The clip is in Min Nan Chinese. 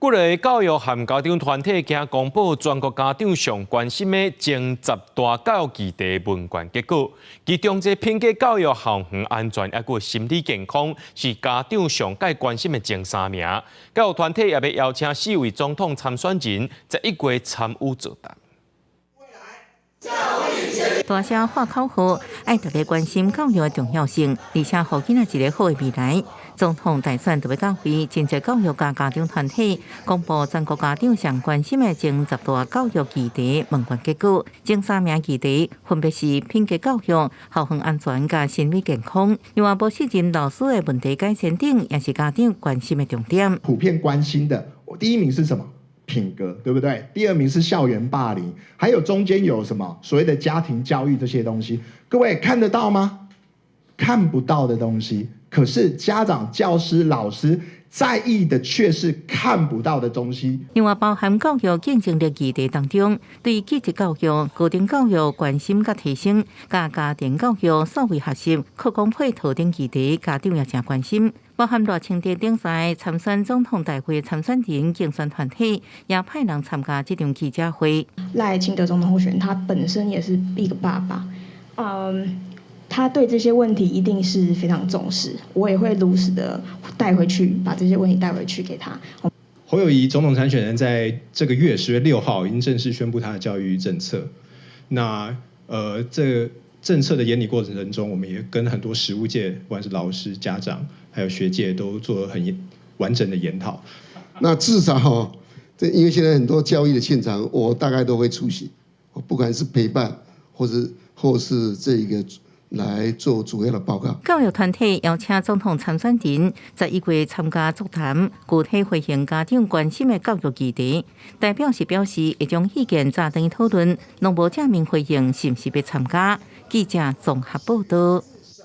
幾个教育和家長團體今公布全國家長上關心的前十大教育議題問卷結果，其中這品格教育、校園安全抑閣心理健康是家長上蓋關心的前三名。教育團體也欲邀請四位總統參選人11月參與座談。大聲喊口號，愛大家關心教育的重要性，而且予囡仔一个好的未來。總統大選就欲到位，真濟教育佮家長團體公布全國家長上關心的前十大教育議題問卷結果，前三名議題分別是品格教育、校園安全佮心理健康。另外，無適任老師的問題改善等，也是家長關心的重點。普遍關心的，第一名是什麼？品格，對不對？第二名是校園霸凌，還有中間有什麼所謂的家庭教育這些東西，各位看得到嗎？看不到的東西，可是家長、教師、老師在意的卻是看不到的東西。另外，包含教育競爭力議題當中，對技職教育、高等教育關心佮提升，佮家庭教育、數位學習、課綱配套等議題，家長也誠關心。包含賴清德等在參選總統大會參選人競選團體，也派人參加這場記者會。賴清德總統候選人，他本身也是一個爸爸，他對這些問題一定是非常重視，我也會如實的帶回去，把這些問題帶回去給他。侯友宜總統參選人在這個月10月6號已經正式宣布他的教育政策。那這政策的研擬過程中，我們也跟很多實務界，不管是老師、家長，還有學界，都做了很完整的研討。那至少哈，這因為現在很多教育的現場，我大概都會出席，不管是陪伴，或是這個來做主要的報告。教育團體邀請總統參選人11月參加座談，具體回應家長關心的教育議題。代表是表示會將意見轉轉討論，攏無正面回應是毋是欲參加。記者綜合報道。